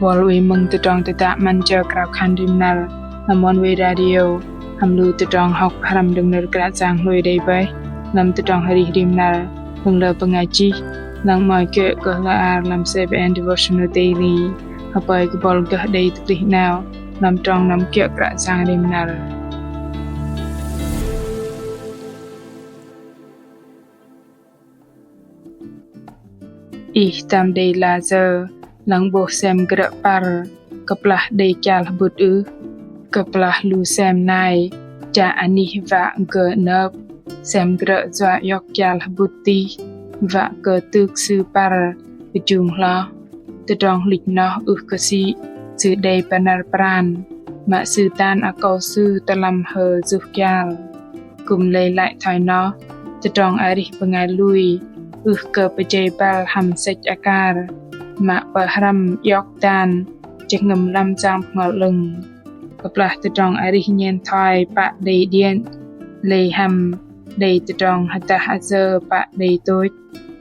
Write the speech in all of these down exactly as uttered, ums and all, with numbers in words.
Bol wei mơ̆ng tơdrong tơdă 'Măn Jơ Krao Khan Rim Năr lăm Oneway Radio, hăm lu tơdrong hŏk pơhrăm đơ̆ng nơ̆r Kră Yang hlôi đei bơih lăm tơdrong arih rim năr đơ̆ng lơ bơngai chih, lăng mă kiơ̆ kơ hla ar lăm C B N Devotional Daily. Hơpơi kơ bol gơh đei tơplih 'nao lăm trong năm kiơ̆ Kră Yang rim năr. Ih tam đei la sơ̆ lăng 'bôh sem grơ̆ păr, kơplah đei kial hơbŭt ưh? Kơplah lu sem nai chă anih wă gơh 'nơ̆p, sem grơ̆ yua iŏk kial hơbŭt tih, wă kơ tŭk sư păr kơjung hloh. Tơdrong hlĭch noh ưh kơ sĭ sư đei pơnăr pran, mă sư tan akâu sư tơlăm hơyuh kial. Kư̆m lei lăi thoi noh, tơdrong arih bơngai lui ưh kơ pơjei băl hăm sĕch akar, mă pơhrăm iŏk dan jơhngơ̆m lăm Yang Bơhngol 'Lơ̆ng. Kơplah tơdrong arih nhen thoi pă đei điện, lei hăm đei tơdrong hơdah ayơ pă đei tôch,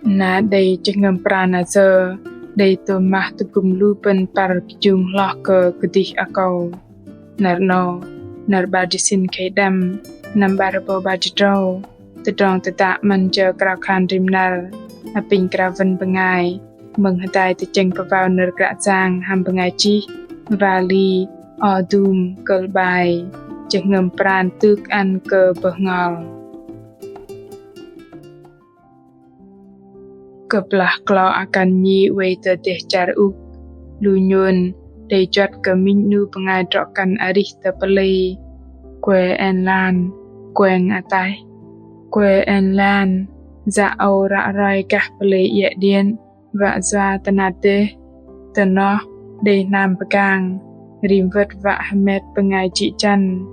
na đei jơhngơ̆m pran ayơ đei tôm mah tơgŭm lu bơ̆n păr kơjung hloh kơ kơdih akâu. Năr 'nâu, năr 'bar jĭt sĭn khei đăm, năm 'bar rơbâu 'bar jĭt tơdrâu, tơdrong tơdă 'Măn Jơ Krao Khan Rim Năr apinh krao wơ̆n bơngai mơ̆ng hơdai tơchĕng pơwao nơ̆r Kră Yang hăm bơngai chih Wally Odum, kơ̆l 'bai: Jơhngơ̆m pran tŭk ăn kơ bơhngol. Kơplah klo akăn nhi oei tơ dêh char Ŭk, lu nhôn đei juăt kơ minh 'nu bơngai drŏ kăn arih tơ pơlei Groenland kueng ataih. Groenland yă âu ră roi gah pơlei iĕ điện wă yua tơnap dêh. Tơ noh đei hnam pơgang, rim wơ̆t wă hơmet bơngai jĭ jăn.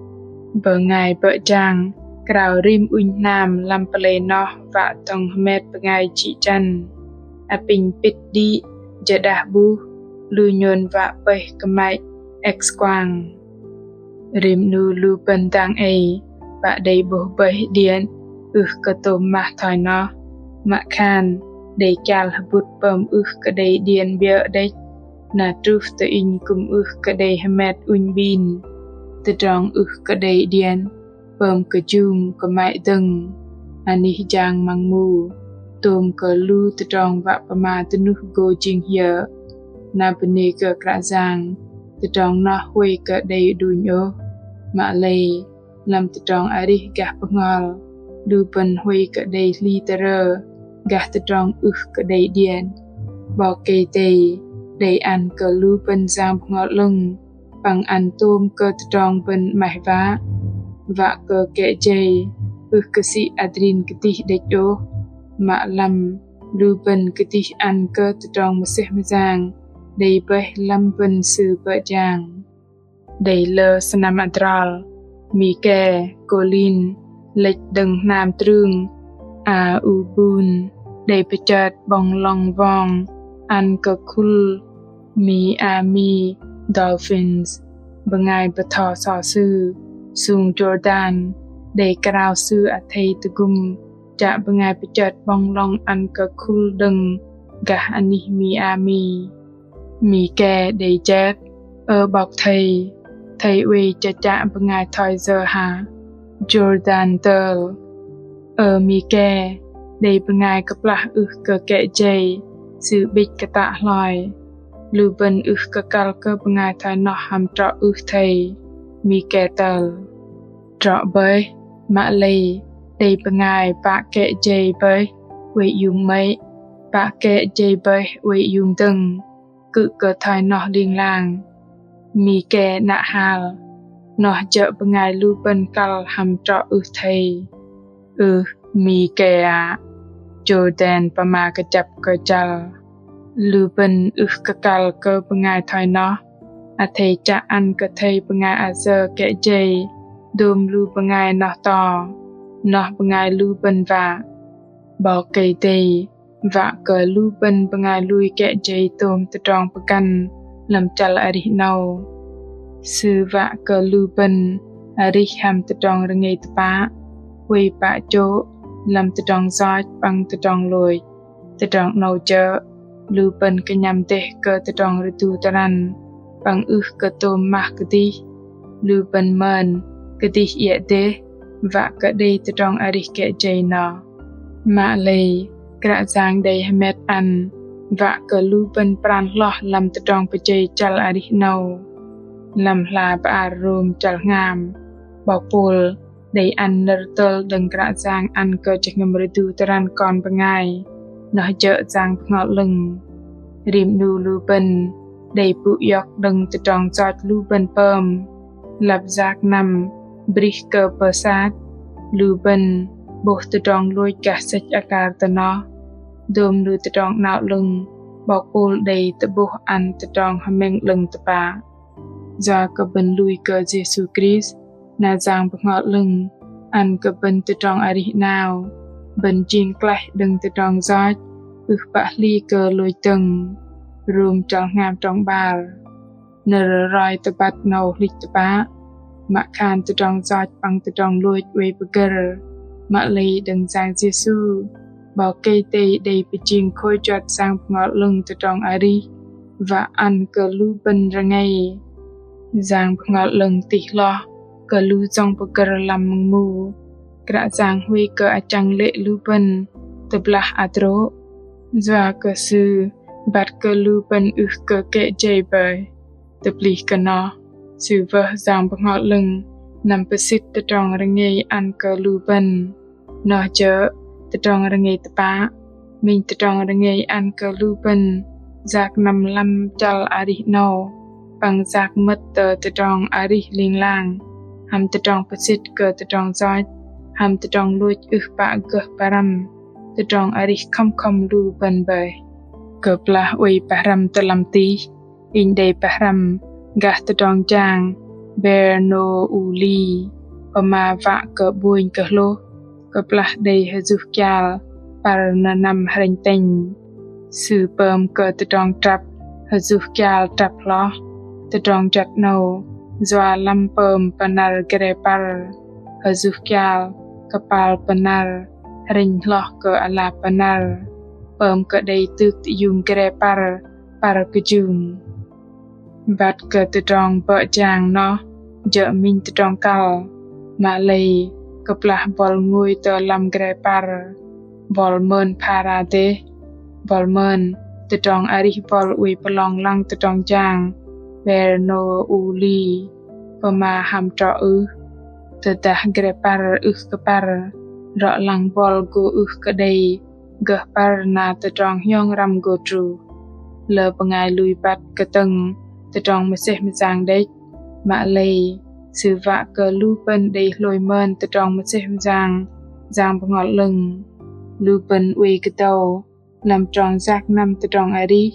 Bơngai bơ̆ jang krao rim ŭnh hnam lăm pơlei noh wă dŏng hơmet bơngai jĭ jăn. Apinh pĭt đĭ, jơ̆ đah 'buh, lu nhôn wă pơih kơmăy X-quang. Rim 'nu lu bơ̆n dang ei pă đei 'bôh bơih điện ưh kơ tôm mah thoi noh, mă khan đei kial hơbŭt pơm ưh kơ đei điện 'biơ̆ đĕch, na truh tơ inh kư̆m ưh kơ đei hơmet ŭnh 'bin. Tơdrong ưh kơ đei điện pơm kơjung kơmăy dơ̆ng. Anih jang măng mu tôm kơ lu tơdrong wă pơma dơnuh gô jing hiơ̆. Na bơnê kơ Kră Yang, tơdrong noh huay kơ đei đunh ôh. Mă lei, lăm tơdrong arih gah bơhngol, lu bơ̆n huay kơ đei hli tơrơ gah tơdrong ưh kơ đei điện. 'Bok Kei-Dei đei ăn kơ lu bơ̆n Yang Bơhngol 'Lơ̆ng păng ăn tôm kơ tơdrong bơ̆n 'maih wă. Wă kơ kĕ jei ưh kơ sĭ adrin kơdih đĕch ôh, mă lăm lu bơ̆n kơdih ăn kơ tơdrong mơsêh mơyang đei bơih lăm bơ̆n sư bơ̆ jang. Đei lơ sơnăm adrol, Mike Colin lĕch đơ̆ng hnam trưng Audubon, đei pơchơt 'bŏng lŏng wong ăn kơ khul Miami Dolphins. Bơngai bơtho sơ̆ sư sung Jordan đei krao sư athei tơgŭm chă bơngai pơchơt 'bŏng lŏng ăn kơ khul đơ̆ng gah anih Miami. Mike đei jet: Ơ 'bok thây, thây oei chă chă bơngai thoi yơ hă? Jordan tơl: Ơ Mike, đei bơngai kơplah ưh kơ kĕ jei, sư 'bĭch kơtă hloi. Lu bơ̆n ưh kơ kăl kơ bơngai thoi noh hăm trŏ ưh thây? Mike tơl: Trŏ bơih, mă lei đei bơngai pă kĕ jei bơih oei iung 'mơ̆i, pă kĕ jei bơih oei iung dơ̆ng, kư̆ kơ thoi noh ling lang. Mike 'nă hal: Noh jơ̆ bơngai lu bơ̆n kăl hăm trŏ ưh thây? Ưh, Mike ah. Jordan pơma kơjăp kơ chăl: Lu bơ̆n ưh kơ kăl kơ bơngai thoi noh, athei chă ăn kơ thây bơngai ayơ kĕ jei dôm lu bơngai noh to, noh bơngai lu bơ̆n wă. 'Bok Kei-Dei wă kơ lu bơ̆n bơngai lui kĕ jei tôm tơdrong pơgăn lăm chăl arih 'nâu. Sư wă kơ lu bơ̆n arih hăm tơdrong rơngei tơpă, huay pă chô̆ lăm tơdrong yoch păng tơdrong lôch. Tơdrong 'nâu jơ̆ Lu bơ̆n kơnhăm dêh kơ tơdrong rơdu tơrăn păng ưh kơ tôm mah kơdih. Lu bơ̆n mơn kơdih iĕ dêh wă kơ đei tơdrong arih kĕ jei noh. Mă lei Kră Yang đei hơmet ăn wă kơ lu bơ̆n pran hloh lăm tơdrong pơjei chăl arih 'nâu. Lăm hla bơar Rôm chăl hngam, 'bok Pôl đei ăn nơ̆r tơl đơ̆ng Kră Yang ăn kơ jơhngơ̆m rơdu tơrăn kon bơngai, noh jơ̆ Yang Bơhngol 'Lơ̆ng. Rim 'nu lu bơ̆n đei pŭ iŏk đơ̆ng tơdrong yoch lu bơ̆n pơm. Lăp yak năm brih kơ pơsat, lu bơ̆n 'bôh tơdrong lôch gah sĕch akar tơ noh. Dôm lu tơdrong 'nao 'lơ̆ng 'bok Pôl đei tơ'bôh ăn tơdrong hơmĕng 'lơ̆ng tơpă. Yua kơ bơ̆n lui kơ Yêsu Krist, na Yang Bơhngol 'Lơ̆ng ăn kơ bơ̆n tơdrong arih 'nao, bơ̆n jing klaih đơ̆ng tơdrong yoch, ưh pă hli kơ lôch dơ̆ng. Rôm chăl hngam trong 'bar. Nơ̆r roi tơbăt 'nâu hlĭch tơpă, mă khan tơdrong yoch păng tơdrong lôch oei pơgơ̆r. Mă lei đơ̆ng Yang Yêsu, 'Bok Kei-Dei đei pơjing khôi juăt Yang Bơhngol 'Lơ̆ng tơdrong arih wă ăn kơ lu bơ̆n rơngei. Yang Bơhngol 'Lơ̆ng tih hloh kơ lu jơ̆ng pơgơ̆r lăm mơ̆ng mu. Kră Yang huay kơ achăng lê̆ lu bơ̆n tơblah hơdrô̆, yua kơ Sư băt kơ lu bơ̆n ưh kơ kĕ jei bơih. Tơplih kơ noh, Sư wơh Yang Bơhngol 'Lơ̆ng năm pơsĭt tơdrong rơngei ăn kơ lu bơ̆n. Noh jơ̆ tơdrong rơngei tơpă, minh tơdrong rơngei ăn kơ lu bơ̆n yak năm lăm chăl arih 'nâu, păng yak mơ̆t tơ tơdrong arih ling lang, hăm tơdrong pơsĭt kơ tơdrong yoch, hăm tơdrong lôch ưh pă gơh pơrăm tơdrong arih khŏm khŏm lu bơ̆n bơih. Kơplah oei pơhrăm tơ lăm tih, inh đei pơhrăm gah tơdrong jang Bernoulli, pơma wă kơ 'bônh kơ hlôh, kơplah đei hơjuh kial păr nơnăm hrĕnh tĕnh. Sư pơm kơ tơdrong trăp hơjuh kial trăp hloh. Tơdrong juăt 'nâu yua lăm pơm pơnăr gre păr, hơjuh kial kơpal pơnăr hrĕnh hloh kơ ala pơnăr, pơm kơ đei tŭk tơiung gre păr, păr kơjung. Băt kơ tơdrong bơ̆ jang noh jơ̆ minh tơdrong kăl. Mă lei kơplah buăl ngôi tơ lăm gre păr, buăl mơn phara dêh. Buăl mơn tơdrong arih buăl oei pơlong lăng tơdrong jang Bernoulli, pơma hăm trŏ ưh. Tơdah gre păr ưh kơ păr, rŏ lăng buăl gô ưh kơ đei gơh păr na tơdrong hiong răm gô truh. Lơ bơngai lui băt kơtơ̆ng tơdrong mơsêh mơyang đĕch, mă lei Sư wă kơ lu bơ̆n đei hlôi mơn tơdrong mơsêh mơyang Yang Bơhngol 'Lơ̆ng. Lu bơ̆n oei kơdâu lăm trong yak năm tơdrong arih,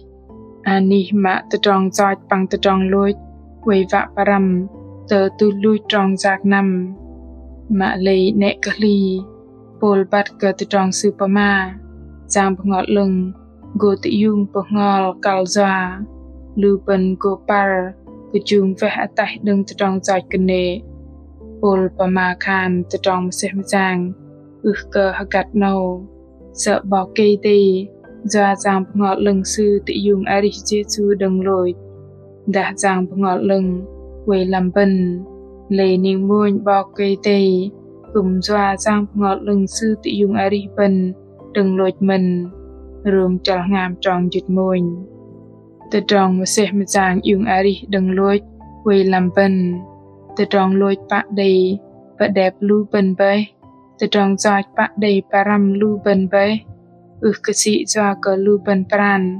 anih mă tơdrong yoch păng tơdrong lôch oei wă pơrăm tơ tuch luch trong yak năm. Mă lei 'nĕ kơ hli, Pôl băt kơ tơdrong sư pơma, Yang Bơhngol 'Lơ̆ng gô tơiung bơhngol kăl yua, lu bơ̆n gô păr kơjung weh ataih đơ̆ng tơdrong yoch kơnê̆. Pôl pơma khan tơdrong mơsêh mơyang ưh kơ hơgăt 'nâu, sơ̆ 'Bok Kei-Dei yua Yang Bơhngol 'Lơ̆ng Sư tơiung arih Yêsu đơ̆ng lôch. Dah Yang Bơhngol 'Lơ̆ng oei lăm bơ̆n, lei ning mônh 'Bok Kei-Dei kư̆m yua Yang Bơhngol 'Lơ̆ng Sư tơiung arih bơ̆n đơ̆ng lôch mơ̆n. Rôm chăl hngam trong jĭt mônh. Tơdrong mơsêh mơyang iung arih đơ̆ng lôch oei lăm bơ̆n. Tơdrong lôch pă đei pơđep lu bơ̆n bơih. Tơdrong yoch pă đei pơrăm lu bơ̆n bơih. Ưh kơ sĭ yua kơ lu bơ̆n pran,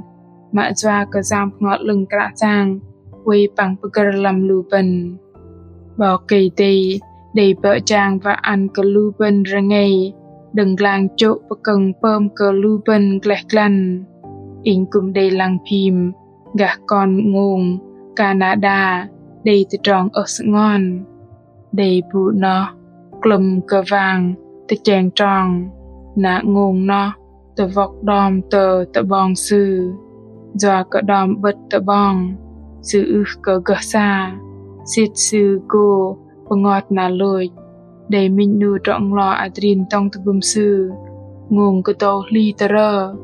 mă yua kơ Yang Bơhngol 'Lơ̆ng Kră Yang oei păng pơgơ̆r lăm lu bơ̆n. 'Bok Kei-Dei đei bơ̆ jang wă ăn kơ lu bơ̆n rơngei đơ̆ng glang chô̆ pơkơ̆ng pơm kơ lu bơ̆n gleh glăn. Inh kư̆m đei lăng phim gah kon ngông Canada đei tơdrong ơh sơngon. Đei bu noh klơ̆m kơ wang tơcheng trong, na ngông noh tơwŏk đom tơ tơ'bong sư. Yua kơ đom 'bơ̆t tơ'bong, sư ưh kơ gơh sa, sĭt sư gô pơngot na lôch. Đei minh 'nu drŏ nglo adrin dŏng tơgŭm sư, ngông kơdâu hli tơrơ.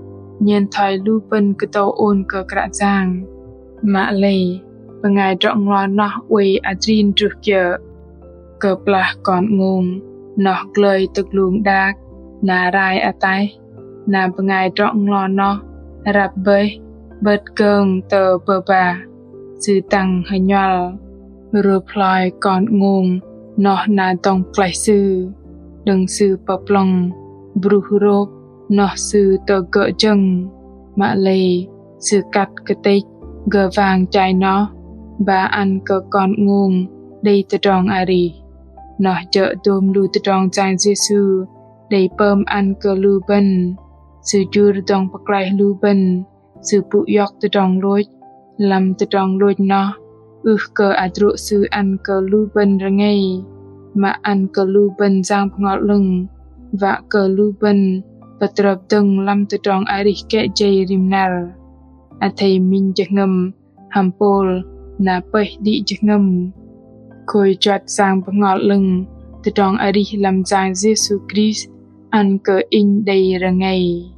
nhen thoi lu bơ̆n kơdâu ôn kơ Kră Yang. Mă lei, bơngai drŏ-nglo noh oei adrin druh kiơ̆. Kơplah kon ngông noh glơi tơglung đak, na rai ataih, na bơngai drŏ-nglo noh răp bơih, 'bơ̆t gơng tơ bơ̆ bah, sư tăng hơnhuăl. Rôp hloi kon ngông noh na dŏng pơklaih sư, đơ̆ng sư pơplŏng bruh rôp noh sư tơ gơ̆ jơ̆ng. Mă lei, sư kăt kơtĕch gơwang chai noh, ba ăn kơ kon ngông đei tơdrong arih. Noh jơ̆ dôm lu tơdrong Yang Yêsu đei pơm ăn kơ lu bơ̆n. Sư jur dŏng pơklaih lu bơ̆n, sư pŭ iŏk tơdrong lôch. Lăm tơdrong lôch noh, ưh kơ hơdrô̆ sư ăn kơ lu bơ̆n rơngei, mă ăn kơ lu bơ̆n Yang Bơhngol 'Lơ̆ng, wă kơ lu bơ̆n pơtrơp dơ̆ng lăm tơdrong arih kĕ jei rim năr. Athei minh jơhngơ̆m hăm pôl na pơih đĭ jơhngơ̆m. Khôi juăt Yang Bơhngol 'Lơ̆ng, tơdrong arih lăm Yang Yêsu Krist ăn kơ inh đei rơngei.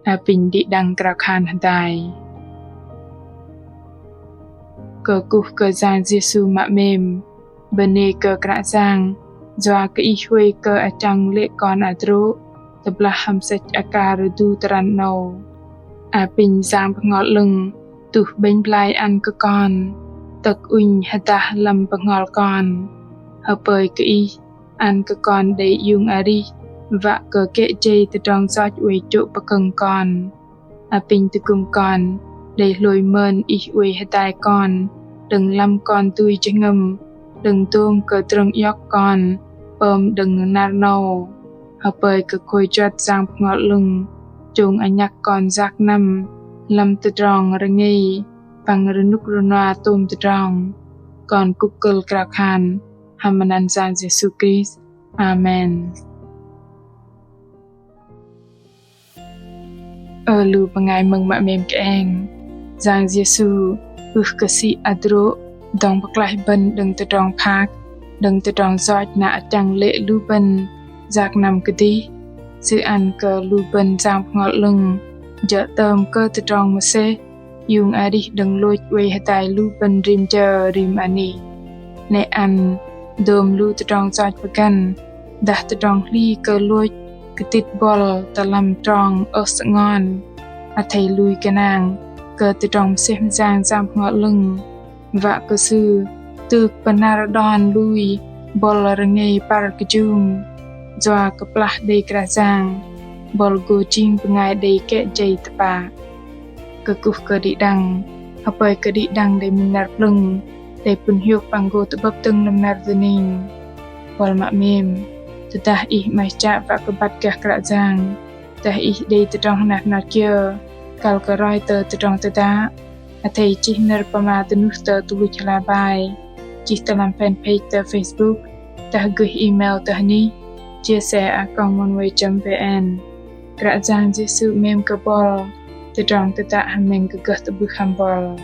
Apinh đĭ đăng krao khan hơdai. Kơkuh kơ Yang Yêsu mă 'mêm, bơnê kơ Kră Yang, yua kơ Ih huay kơ achăng lê̆ kon hơdrô̆, tơblah hăm sĕch akar du tơrăn 'nâu. Apinh Yang Bơhngol 'Lơ̆ng tuh 'bĕnh blai ăn kơ kon, tơ̆k ŭnh hơdah lăm bơhngol kon. Hơpơi kơ Ih ăn kơ kon đei iung arih, wă kơ kĕ jei tơdrong yoch oei chô̆ pơkơ̆ng kon. Apinh tơgŭm kon đei hlôi mơn Ih oei hơdai kon, đơ̆ng lăm kon dui jơhngơ̆m, đơ̆ng dôm kơ drơ̆ng iŏk kon pơm đơ̆ng năr 'nâu. Hơpơi kơ khôi juăt Yang Bơhngol 'Lơ̆ng chông anhăk kon yak năm lăm tơdrong rơngei păng rơnŭk rơnua tôm tơdrong. Kon kŭk kơ̆l krao khan hăm anăn Yang Yêsu Krist. Amen. Ơ lu bơngai mơ̆ng mă 'mêm kơeng, Yang Yêsu ưh kơ sĭ hơdrô̆ dŏng pơklaih bơ̆n đơ̆ng tơdrong phak, đơ̆ng tơdrong yoch na achăng lê̆ lu bơ̆n yak năm kơdih. Sư ăn kơ lu bơ̆n Yang Bơhngol 'Lơ̆ng jơ̆ tơm kơ tơdrong mơsêh iung arih đơ̆ng lôch oei hơdai lu bơ̆n rim jơ rim anih. 'Nĕ ăn dôm lu tơdrong yoch pơgăn, dah tơdrong hli kơ lôch kơtĭt buăl tơ lăm trong ơh sơngon, athei lui gơnang kơ tơdrong mơsêh mơyang Yang Bơhngol 'Lơ̆ng. Wă kơ Sư tŭk pơnăr đon lui buăl rơngei păr kơjung. Yua kơplah đei Kră Yang, buăl gô jing bơngai đei kĕ jei tơpă. Kơkuh kơ đĭ đăng, hơpơi kơ đĭ đăng đei minh năr plơ̆ng, đei pŭn hiôk păng gô tơ'bơ̆p dơ̆ng lăm năr dơning. Buăl mă 'mêm, tơdah ih 'maih chă wă kơ băt gah Kră Yang, dah ih đei tơdrong hơnat hơnat kiơ, kăl kơ roi tơ tơdrong tơdă, athei chih nơ̆r pơma dơnuh tơ tơluch hla bơar, chih tơ lăm fanpage tơ Facebook, dah gơih email tơ hơnih chia sẻ a còng oneway chấm vn. Kră Yang Yêsu 'mêm kơ buăl, tơdrong tơdă hơmĕng kơ gơh tơ'bưh hăm buăl.